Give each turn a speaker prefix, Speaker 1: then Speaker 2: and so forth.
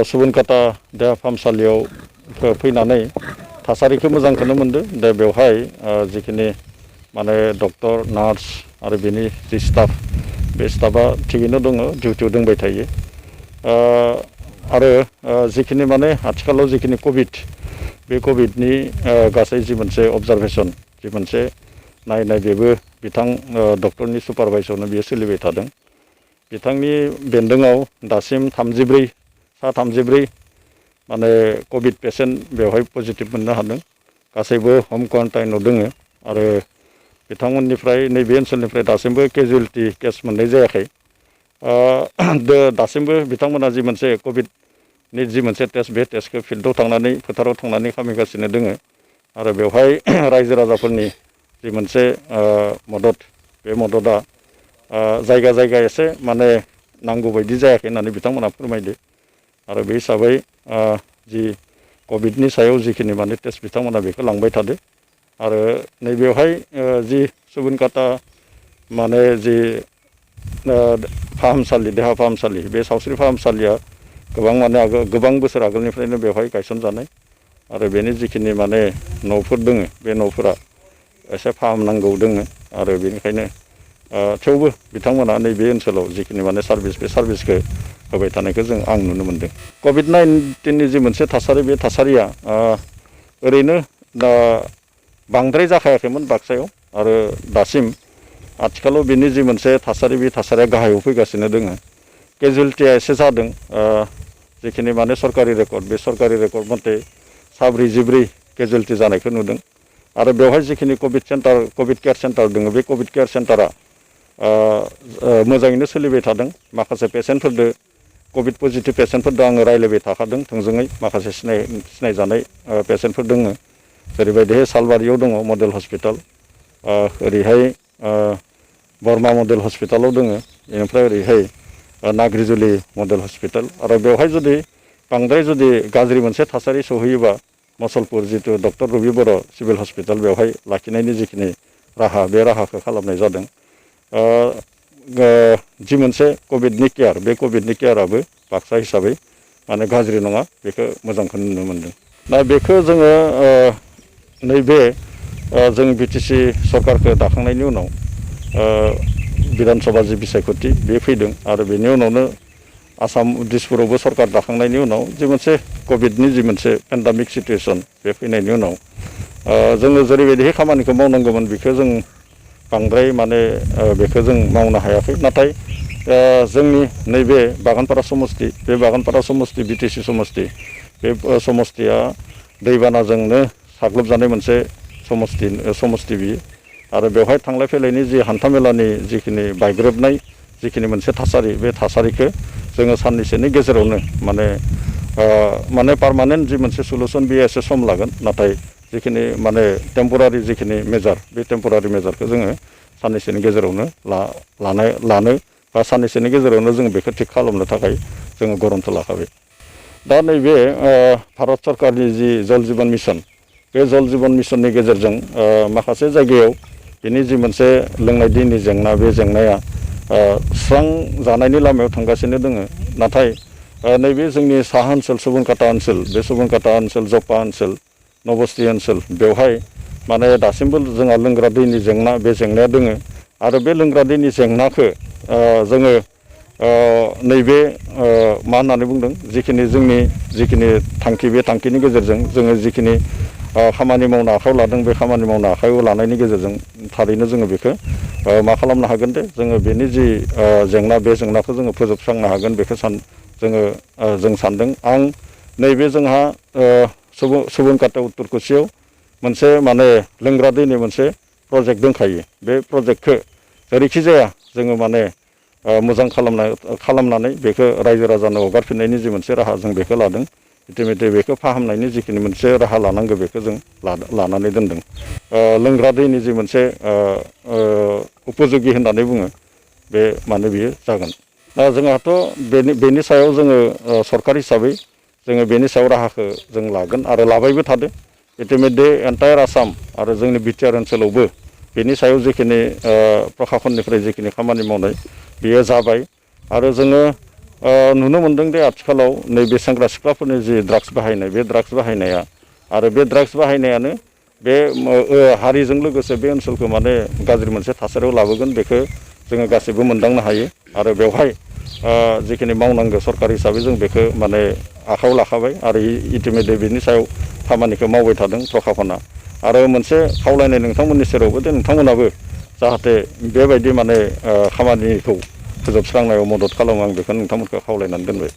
Speaker 1: सुबुनकाटा देहा फाहामसालियाव फैनानै थासारिखौ मोजांखौनो मोनदों। दा बेवहाय जिखिनि माने डक्टर नार्स आरो बेनि जि स्टाफ बे स्टाफा थिगैनो दङ, डिउटियाव दंबाय थायो। आरो जिखिनि माने आथिखालाव जिखिनि कभिड बे कभिडनि गासै जि मोनसे अबजारभेसन जि मोनसे नायनाय बेबो बिथां डक्टरनि सुपारभाइसनाव बियो सोलिबाय थादों। बिथांनि बेन्दोंआव दासिम 34 माने कभिड पेसेन्ट बेवहाय पजिटिभ मोननो हादों। गासैबो हम क्वारेन्टाइनाव दोङो आरो बिथांमोननिफ्राय नैबे ओनसोलनिफ्राय दासिमबो केजुवेलिटि केस मोननाय जायाखै। दासिमबो बिथांमोना जि मोनसे कभिडनि जि मोनसे टेस्ट बे टेस्टखौ फिल्डआव थांनानै फोथाराव थांनानै खालामगासिनो दोङो आरो बेवहाय रायजो राजाफोरनि जि मोनसे मदद बे मददा जायगा जायगा एसे माने नांगौ बायदि जायाखै होननानै बिथांमोना फोरमायदो। आरो बे हिसाबै जि कभिडनि सायाव जिखिनि माने टेस्ट बिथांमोना बेखौ लांबाय थादो। आरो नैबेवहाय जि सुबुनकाटा माने जि फाहामसालि देहा फाहामसालि बे सावस्रि फाहामसालिया गोबां बोसोर आगोलनिफ्रायनो बेवहाय गायसनजानाय आरो बेनि जिखिनि माने न'फोर दोङो बे न'फोरा एसे फाहामनांगौ दोङो आरो बेनिखायनो थेवबो बिथांमोना नैबे ओनसोलाव जिखिनि माने सार्भिस बे सार्भिसखौ होबाय थानायखौ आं नुनो मोनदों। कभिड-19नि जि मोनसे थासारि बे थासारिया ओरैनो बांद्राय जाखायाखैमोन बाक्सायाव आरो दासिम आथिखालाव बेनि जि मोनसे थासारि बे थासारिया गाहायाव फैगासिनो दोङो। केजुवेलिटिया एसे जादों। जिखिनि माने सरकारि रेकर्ड बे सरकारि रेकर्ड मथे 44 केजुवेलिटि जानायखौ नुदों आरो बेवहाय जिखिनि कभिड केयार सेन्टार दङ बे कभिड केयार सेन्टारा मोजाङैनो सोलिबाय थादों। माखासे पेसेन्टफोरदो कभिड पजिटिभ पेसेन्टफोरदो आङो रायज्लायबाय थाखादों थोंजोङै। माखासे सिनायजानाय पेसेन्टफोर दङ। जेरैबायदिहाय सालबारियाव दङ मडेल हस्पिटाल, ओरैहाय बरमा मडेल हस्पिटालाव दङ, बेनिफ्राय ओरैहाय नाग्रिजुलि मडेल हस्पिटाल। आरो बेवहाय बांद्राय गाज्रि मोनसे थासारि सहैयोबा मसलपुर जितु डक्टर रबि बर' सिभिल हस्पिटाल बेवहाय लाखिनायनि जिखिनि राहा बे राहाखौ खालामनाय जादों। जि मोनसे कभिडनि केयार बे कभिडनि केयाराबो बाक्सा हिसाबै माने गाज्रि नङा, बेखौ मोजांखौ नुनो मोनदों। दा बेखौ जोङो नैबे जों बिटिसि सरकारखौ दाखांनायनि उनाव बिधान सभा जि बिसायख'थि बे फैदों आरो बेनि उनावनो आसाम दिसपुरावबो सरकार दाखांनायनि उनाव जि मोनसे कभिडनि जि मोनसे पेन्डामिक सिटुवेसन बे फैनायनि उनाव जोङो जेरैबायदिहाय खामानिखौ मावनांगौमोन बेखौ जों बांद्राय माने बेखौ जों मावनो हायाखै। नाथाय जोंनि नैबे बागानपारा समस्ति बे बागानपारा समस्ति बिटिसि समस्ति बे समस्तिया दैबानाजोंनो साग्लोबजानाय मोनसे समस्ति बियो आरो बेवहाय थांलाय फैलायनि जि हान्थामेलानि जिखिनि बायग्रोबनाय जिखिनि मोनसे थासारि बे थासारिखौ जोङो साननैसोनि गेजेरावनो माने पार्मानेन्ट जि मोनसे सलुसन बेयो एसे सम लागोन। नाथाय जिखिनि माने टेम्परारि जिखिनि मेजार बे टेम्परारि मेजारखौ जोङो साननैसोनि गेजेरावनो लानो बा साननैसोनि गेजेरावनो जों बेखौ थिग खालामनो थाखाय जोङो गरन्थ लाखाबाय। दा नैबे भारत सरकारनि जि जल जीवन मिशन बे जल जीवन मिशननि गेजेरजों माखासे जायगायाव बेनि जि मोनसे लोंनाय दैनि जेंना बे जेंनाया स्रां जानायनि लामायाव थांगासिनो दङ। नाथाय नैबे जोंनि साहा ओनसोल सुबुनकाटा ओनसोल बे सुबुनकाटा ओनसोल जपा ओनसोल नबस्ति ओनसोल बेवहाय माने दासिमबो जोंहा लोंग्रा दैनि जेंना बे जेंनाया दङ आरो बे लोंग्रा दैनि जेंनाखौ जोङो नैबे मा होननानै बुंदों जोंनि जिखिनि थांखि बे थांखिनि गेजेरजों जोङो जिखिनि खामानि मावनो आखायाव लादों बे खामानि मावनो आखायाव लानायनि गेजेरजों थारैनो जोङो बेखौ मा खालामनो हागोन दे जोङो बेनि जि जेंना बे जेंनाखौ जोङो फोजोबस्रांनो हागोन बेखौ जों सानदों। आं नैबे जोंहा सुबुनकाटा उत्तर कुसियाव मोनसे माने लोंग्रा दैनि मोनसे प्रजेक्ट दंखायो। बे प्रजेक्टखौ जेरैखि जाया जोङो माने मोजां खालामनानै बेखौ रायजो राजानो हगारफिननायनि जि मोनसे राहा जों बेखौ लादों। इतिमध्य बेखौ फाहामनायनि जिखिनि मोनसे राहा लानांगौ बेखौ जों लानानै दोनदों। लोंग्रा दैनि जि मोनसे उपयोगि होननानै बुङो बे माने बियो जागोन। दा जोंहाथ' बेनि सायाव जोङो सरकार हिसाबै जोङो बेनि सायाव राहाखौ जों लागोन आरो लाबायबो थादों। इतिमध्य एन्टायार आसाम आरो जोंनि बिटिआर ओनसोलावबो बेनि सायाव जिखिनि प्रखाखननिफ्राय जिखिनि खामानि मावनाय बेयो जाबाय आरो जोङो नुनो मोनदों दे आथिखालाव नैबे सेंग्रा सिख्लाफोरनि जि ड्राग्स बाहायनाय बे ड्राग्स बाहायनाया आरो बे ड्राग्स बाहायनायानो बे हारिजों लोगोसे बे ओनसोलखौ माने गाज्रि मोनसे थासारियाव लाबोगोन बेखौ जोङो गासैबो मोनदांनो हायो आरो बेवहाय जिखिनि मावनांगौ सरकार हिसाबै जों बेखौ माने आखायाव लाखाबाय आरो इटिमेटलि बेनि सायाव खामानिखौ मावबाय थादों प्रखाखना आरो मोनसे खावलायनाय नोंथांमोननि सेरावबो दे नोंथांमोनाबो जाहाथे बेबायदि माने खामानिखौ फोजोबस्रांनायाव मदद खालामो आं बेखौ नोंथांमोनखौ खावलायनानै दोनबाय।